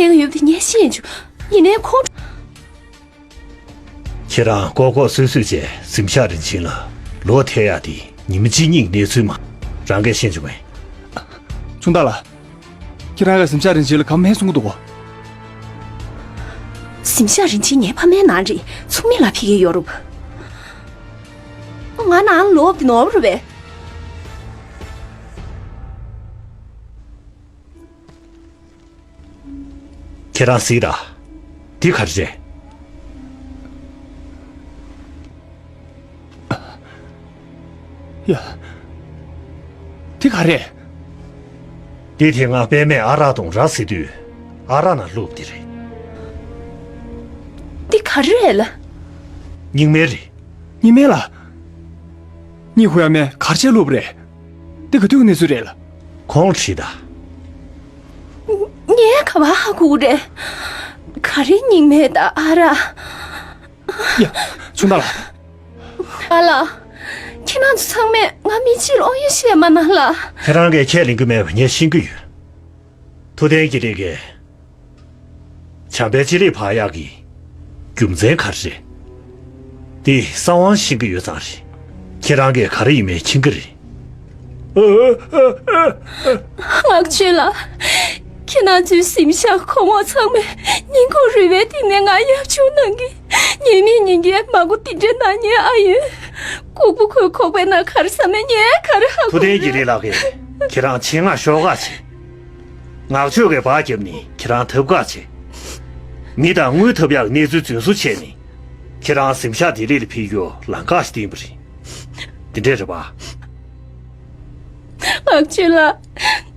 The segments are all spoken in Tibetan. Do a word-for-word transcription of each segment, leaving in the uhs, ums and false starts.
བསྟན་ཡོད་པ་དེ་ངས་ཤེས་ཡོད་ཆུ། ཡིན་ནའི་ཁོང་། ཁྱེད་རང་ལྐོག་ལྐོག་སུད་སུད་བྱས་གཟིམ་ཤག་རིན་ཆེན་ལ་ལོག་ཐེ་ཡག་དེ་ཉི་མ་གཅིག་གཉིས་གནས་ཚུལ་མ་རང་གིས་ཤེས་བྱུང་བས། ཆུང་བདག་ལགས། ཁྱེད་རང་གིས་གཟིམ་ཤག་རིན་ཆེན་ལ་ག་མེད་གསུང་གི་འདུག་གོ། གཟིམ་ཤག་རིན་ཆེན་ངའི་ཕ་མའི་ནང་རེད། ཚོགས་མི་ལ་ཕི་གའི་ཡོ་རུབ། ང་ནང་ལོག་དེ་ནོར་རུ་བས། ཁྱེད་རང་གཟིགས་དང་། འདི་ག་རེ་རེད། ཡ། འདི་ག་རེད། འདི་དེ་སྔ་པད་མས་ཨ་རག་དང་ར་བཟི་དུས་ཨ་རག་ནང་བླུགས་འདི་རེད། འདི་ག་རེ་རེད་ལ། རྙིང་མའི་རེད། རྙིང་མའི་ལ། གཉིད་ཁུག་ཡ་མས་གར་ཆས་བླུགས་པ་རེད། འདི་ག་དུས་གནས་ཚུལ་རེད་ལ། ཁོང་ཁྲིད་ད། ངས་ག་བ་ཧ་གོ་གི་རེད། ག་རེ་རྙིང་མའི་ད་ཨ་རག། ཡ། ཆུང་བདག་ལགས། ཨ་ལགས། ཁྱེད་རང་ཚོ་ཚང་མས་ང་མི་གཅིག་ལ་ཨོ་ཡོད་བཤད་མ་གནང་ལ། ཁྱེད་རང་གིས་ཁས་ལེན་གྱི་མེད་པ་ངས་ཤེས་ཀྱི་ཡོད། ཐུབ་བསྟན་དགེ་ལེགས་ཀྱིས་བྱམས་པའི་ཅི་ལེགས་འཕགས་ཡག་གི་རྒྱུ་མཚན་ག་རེ་རེད། འདི་གསང་བ་ཤེས་ཀྱི་ཡོད་ཙང་རེད། ཁྱེད་རང་གིས་ག་རེ་ཡིན་མིན་མཁྱེན་གྱི་རེད། ངག་ཆོས་ལགས། ཁྱེད་རང་ཚོའི་གཟིམ་ཤག་གོང་འོག་ཚང་མས་སྙིང་ཁོང་རུས་པའི་གཏིང་ནས་ང་ཡབ་ཆུང་གནང་གི། ཉེས་མེད་ཉིན་འགའི་མ་གོ་འདི་འདྲའི་ནག་ཉེས་ཨ་ཡོད། ལྐུགས་པ་ཁོའི་ཁོག་པའི་ནང་ག་རེ་ཟ་མེད་ཉེས་ག་རེ་ཧ་གོ་ཐུབ་བསྟན་དགེ་ལེགས་ལགས་ཀྱིས་ཁྱེད་རང་ཆེད་མངགས་ཤོག་ཁག་བྱེད། ངག་ཆོས་ཀྱིས་སྦག་བརྒྱབ་ནས་ཁྱེད་རང་ཐབས་ཁག་བྱེད། མི་དང་དངུལ་ཐབས་ཡག་གནས་ཚུལ་རྫུན་བཟོ་བྱས་ནས་ཁྱེད་རང་གཟིམ་ཤག་ལྡི་ལི་ལ་ཕུད་རྒྱུ་ལམ་ཁ་ཞིག་བསྟན་པ་རེད། དེ་འདྲས་རེད་པ། ངག་ཆོས་ལགས།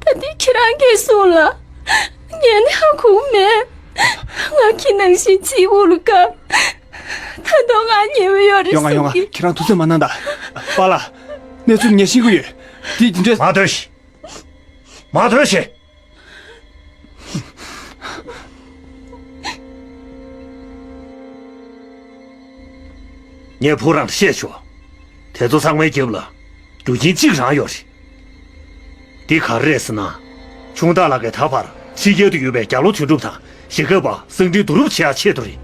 ད་འདི་ཁྱེད་རང་གིས་གསུངས་ལ། ངས་ནི་ཧ་གོ་མེད། ང་ཁྱི་ནང་བཞིན་ཚིག་འུ་ལུ་ཀ། ད་དུང་ང་ཉེ་བོ་ཡོད་རེད་ཡོང་ང་ཡོང་ང་གསུང་གི། ཁྱེད་རང་ཐུགས་སེམས་མ་གནང་ད། པཱ་ལགས། གནས་ཚུལ་ངས་ཤེས་ཀྱི་ཡོད། འདི་འདི་འདྲས། མ་ཐོས་ཤིག་མ་ཐོས་ཤིག་ངས་བུ་རང་ལ་བཤད་ཆོག་དེ་ཚོ་ཚང་མའི་རྒྱབ་ལ་རྒྱུ་རྐྱེན་གཅིག་རང་ཡོད་རེད། འདི་ག་རེ་རེད་ཟེར་ན། ཆུང་བདག་ལགས་ཀྱིས་ད་བར་ཕྱི་རྒྱལ་དུ་ཡོད་པའི་རྒྱ་ལོ་དོན་གྲུབ་དང་ཞི་གབ་པ་གསང་འཕྲིན་བསྡུ་རུབ་བྱེད་ཡག་ཆེད་དུ་རེད།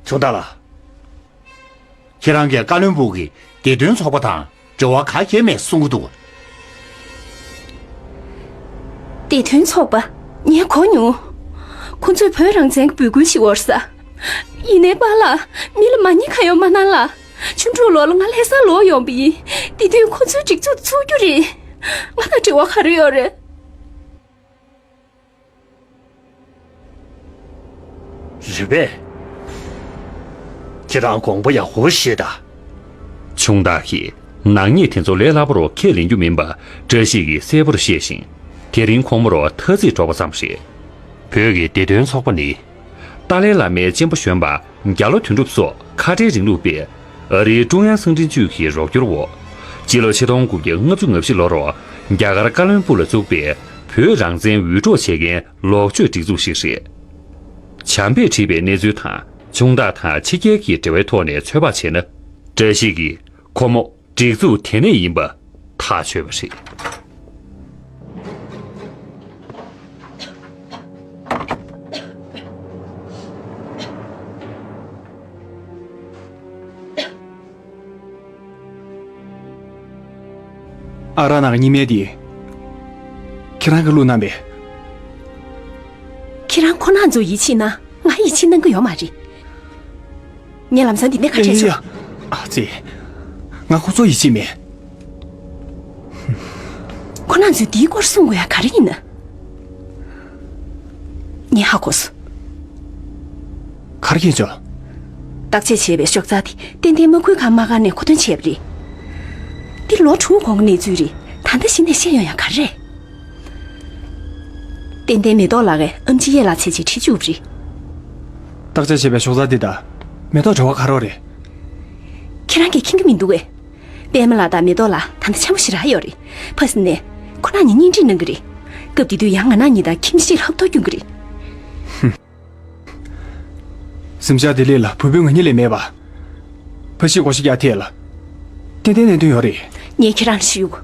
ཆུང་བདག་ལགས། ཁྱེད་རང་གིས་ཀ་ལོན་སྦུག་གི་བདེ་དོན་ཚོགས་པ་དང་འབྲེལ་བ་ག་གེ་མེད་གསུང་གི་འདུག་བདེ་དོན་ཚོགས་པ། ངས་གོ་མྱོང་། ཁོ་ཚོས་བོད་རང་བཙན་གྱི་འབོད་སྐུལ་ཞིག་འོར་ས། ཡིན་ནའི་པཱ་ལགས། མི་ལ་མ་ཉེས་ཁ་གཡོག་མ་གནང་ལ། ཆུ་འབྲུག་ལོགས་ལ་ང་ལྷ་སར་ལོག་ཡོང་པ་ཡིན། དེ་དུས་ཁོ་ཚོའི་སྒྲིག་འཛུགས་ཚུགས་རྒྱུ་རེད། ང་དང་འབྲེལ་བ་ག་རེ་ཡོད་རེད། རེད་པས། ཁྱེད་རང་དགོངས་པ་ཡག་པོ་བཞེས་དང་། ཆུང་བདག་གིས་ནག་ཉེས་དེ་ཚོ་ལས་སླ་པོ་རུ་ཁས་ལེན་རྒྱུ་མིན་པ་བཀྲ་ཤིས་ཀྱིས་གསལ་པོར་ཤེས་ཤིང་། དེ་རིང་ཁོ་མོར་ཐ་ཚིག་འགྲོ་བ་ཙམ་རེད། བོད་ཀྱི་བདེ་དོན་ཚོགས་པ་ནི། ཏཱ་ལའི་བླ་མའི་གཅེན་པོ་གཞོན་པ་རྒྱ་ལོ་དོན་གྲུབ་སོགས་ཁ་བྲལ་རིང་ལུགས་པས། ཨ་རིའི་ཀྲུང་དབྱང་གསང་འཕྲིན་ཅུས་ཀྱི་རོགས་སྐྱོར་འོག་སྤྱི་ལོ་ཆིག་སྟོང་དགུ་བརྒྱ་ལྔ་བཅུ་ང་བཞི་ལོར་རྒྱ་གར་ཀ་ལོན་སྦུག་ལ་བཙུགས་པའི་བོད་རང་བཙན་འུད་སྒྲོག་བྱེད་མཁན་ལོག་སྤྱོད་སྒྲིག་འཛུགས་ཤིག་རེད། བྱམས་པས་བྲིས་པའི་གནས་ཚུལ་དང་ཆུང་བདག་དང་ཕྱི་རྒྱལ་གྱི་འབྲེལ་བའི་ཐོག་ནས་ཚོད་དཔག་བྱས་ན། བཀྲ་ཤིས་ཀྱིས་ཁོ་མོ་སྒྲིག་འཛུགས་དེ་ནས་ཡིན་པ་ཐག་ཆོད་པ་རེད། ཨ་ར་ནག་གཉིས་མེད་དེ། ཁྱེད་རང་གི་བླུགས་གནང་པས། ཁྱེད་རང་ཁོ་རང་ཚོ་ཡིད་ཆེས་ན་ང་ཡིད་ཆེས་གནང་གི་ཡོད་མ་རེད། ངས་ལམ་སང་འདི་ནས་ཁ་བྲལ་ཆོག་ཨ་ཙི། ང་ཁོ་ཚོ་ཡིད་ཆེས་མེད། ཁོ་རང་ཚོས་འདིའི་སྐོར་གསུང་དགོས་ཡ་ག་རེ་ཡིན་ན། ངས་ཧ་གོ་སོང་། ག་རེ་མཁྱེན་བྱུང་། བརྟག་དཔྱད་བྱས་པའི་ཤོག་རྩ་དེ་ཏན་ཏན་དམག་ཁུལ་ཁང་དམག་སྒར་ནས་མཁོ་འདོན་བྱས་པ་རེད། འདི་ལོ་དྲུག་གོང་གི་གནས་ཚུལ་རེད། ད་ལྟ་གཞི་ནས་ཤེས་ཡོང་ཡ་ག་རེ་རེད། ཏན་ཏན་མེ་ཏོག་ལགས་ཀྱིས་ཨམ་ཆི་གཡས་ལ་ཚད་ཅིག་ཁྲིད་བཅུག་པ་རེད། བརྟག་དཔྱད་བྱས་པའི་ཤོག་རྩ་འདི་དང་མེ་ཏོག་འབྲེལ་བ་ག་རེ་རེད། ཁྱེད་རང་གིས་མཁྱེན་གྱི་མི་འདུག་གས། པད་མ་ལགས་དང་མེ་ཏོག་ལགས་ད་ལྟ་འཆམ་པོ་ཞེ་དྲག་ཡོད་རེད། ཕ་སི་ནས་ཁོ་རང་གཉིས་གཉེན་སྒྲིག་གནང་གི་རེད། སྐབས་དེ་དུས་ཡང་ང་རང་གཉིས་དང་ཁྱིམ་གཞིས་ལ་ཧབ་ཐོབ་སྐྱོན་གྱི་རེད། གཟིམ་ཤག་ལྡི་ལི་ལ་བུ་སྤུན་ང་གཉིས་ལས་མེད་པ། ཕ་གཞིས་སྒོ་ཤེས་རྒྱག་ཐེ་ལ། ཏན་ཏན་གནད་དོན་ཡོད་རེད། ངས་ཁྱེད་རང་ལ་ཞུ།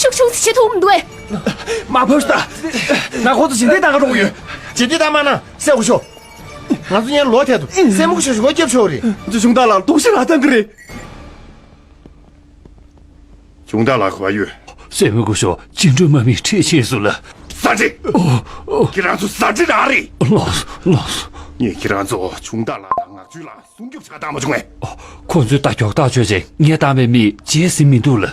ཤུགས་ཆུང་ཙམ་བྱེད་ཐུབ་མི་འདུག་ཨེ། མ་ཕོད་ཤོག་ད། ང་ཁོ་ཚོ་རྗེས་འདེད་བཏང་ག་འགྲོ་གི་ཡོད། རྗེས་འདེད་བཏང་མ་ན་སེ་གོ་ཤོག་ང་ཚོ་ཡན་ལོག་ཐལ་འདུག་སེ་མོ་གོ་ཤོག་ཞུ་སྒོ་སྐྱབས་ཤོག་རེད། ཅུང་ད་ལ་དུག་ཤི་ར་བཏང་གི་རེད། ཅུང་ད་ལ་ག་པར་ཡོད། སེ་མོ་གོ་ཤོག་ཅི་འགྲོ་མ་མི་ཁྲིད་ཆེ་སུ་ལ། ཟ་འདྲེ། ཨོ། ཨོ། ཁྱེད་རང་ཚོ་ཟ་འདྲེ་རང་རེད། ལགས་སོ། ལགས་སོ། ངས་ཁྱེད་རང་ཚོ་ཅུང་ད་ལ་དང་ངག་ཆུ་ལ། སྲུང་སྐྱོབ་བྱ་བཏང་མ་བྱུང་ངས། ཁོ་ཚོས་ད་མགྱོགས་ཐག་ཆོད་ཅིང་ངས་བཏང་བའི་མི་བརྗེད་ཟིན་མི་འདུག་ལ།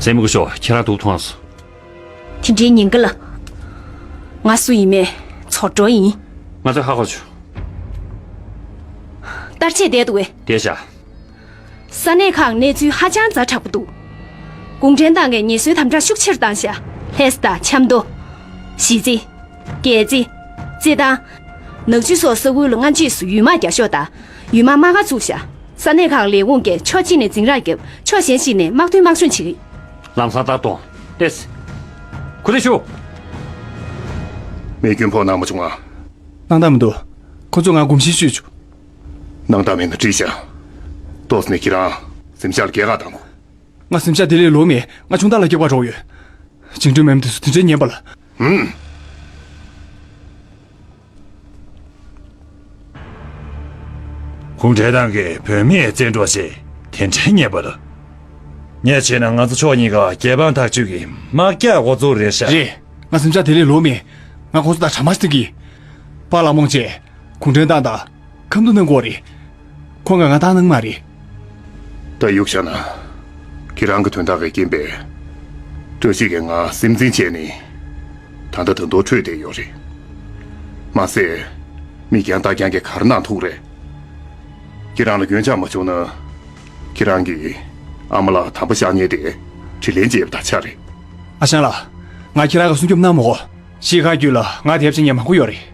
སེ་མོ་གོ་ཤོག་ཁྱེད་རང་སྡུག་མཐོང་སོང་། དེ་འདྲའི་ཉེན་ཁ་ལ། ང་སུ་ཡིན་མེད་ཚོར་འགྲོ་ཡིན། ང་ཚོས་ཧ་གོ་བྱུང་། བརྟག་དཔྱད་བསྡད་འདུག་གས། བསྡད་བཞག་ས་གནས་ཁག་གནས་ཚུལ་ཧ་ཅང་ཛ་དྲག་པོ་འདུག་གུང་ཁྲན་ཏང་གིས་ངལ་གསོའི་དམ་དྲག་ཤུགས་ཆེར་བཏང་ཤག་ལྷས་དང་ཆབ་མདོ། གཞིས་རྩེ། རྒྱལ་རྩེ། རྩེད་ཐང་། ནག་ཆུ་སོགས་ས་ཁུལ་ལ་སྔ་རྗེས་སུ་ཡུལ་དམག་རྒྱག་ཤོག་དང་། ཡུལ་དམག་དམག་སྒར་བཙུགས་ཤག་ས་གནས་ཁག་ལས་ཁུངས་ཀྱིས་ཕྱོགས་གཅིག་ནས་འཛིང་རགས་བརྒྱབ། ཕྱོགས་གཞན་ཞིག་ནས་དམག་དོན་དམག་སྦྱོང་བྱེད་ཀྱི། ལམ་སང་ལྟ་གཏོང་། ལྟས། ཁུ་ལེ་ཤུ། རྨས་སྐྱོན་ཕོག་གནང་མ་བྱུང་ང་། གནང་སྟངས་མི་འདུག་ཁོ་ཚོས་ང་གོམས་གཤིས་བཤུས་བྱུང་། གནང་སྟངས་མེད་ན་འགྲིག་ཤག་ཏོག་ཙམ་ནས་ཁྱེད་རང་གཟིམ་ཤག་ལ་སྐད་ག་བཏང་དགོས། ང་སེམས་ཤ་དེ་ལས་ལོག་མེད། ང་ཆུང་བདག་ལ་སྐྱོབ་ག་འགྲོ་ཡོད། བཅིངས་འགྲོལ་མེད་མི་དེ་ཚོ་དེ་འདྲའི་ངན་པ་ལ། ཧུམ། གུང་ཁྲན་ཏང་གིས་བོད་མིར་བཙན་འཕྲོག་བྱས། དེ་འདྲའི་ངན་པ་ལ། ངས་བྱས་ན་ང་ཚོ་ཕྱོགས་གཉིས་ཀ་རྒྱལ་འབངས་ཐག་གཅོད་ཀྱི་དམག་རྒྱགས་འགོ་བཙུགས་རེད་ཤག་རེད། ང་སེམས་ཤ་དེ་ལས་ལོག་མེད། ང་ཁོང་ཚོ་དང་གྲ་མ་ཞིག་མཐུན་གི། པཱ་ལགས་རྨོངས་བྱས། གུང་ཁྲན་ཏང་དང་ཁ་མཐུན་གནང་དགོས་རེད། ཁོང་གིས་ང་བཏང་གནང་མ་རེད། ད་གཡུག་བཞག་ན། ཁྱེད་རང་གི་དོན་དག་གི་རྐྱེན་པས། བཀྲ་ཤིས་ཀྱིས་ང་སེམས་འཛིན་བྱས་ནས། ད་ལྟ་ད་དུང་ཁྲོས་བསྡད་ཡོད་རེད། མ་ཟད། མིག་རྒྱང་ལྟ་རྒྱང་གིས་ག་རེ་གནང་ཐུབ་རེད། ཁྱེད་རང་ལ་སྐྱོན་ཆག་མ་བྱུང་ན། ཁྱེད་རང་གིས་ཨ་མ་ལགས་དམ་པ་བཞག་མཁན་དེ་དྲིན་ལན་འཇལ་བ་དང་ཆ་རེད། ཨ་ཞང་ལགས། ང་ཁྱེད་རང་གི་སྲུང་སྐྱོབ་གནང་མི་དགོས། གཞིས་ཁ་རྒྱུད་ལ་ང་དེབ་ཆེན་ཉན་མང་པོ་ཡོད་རེད།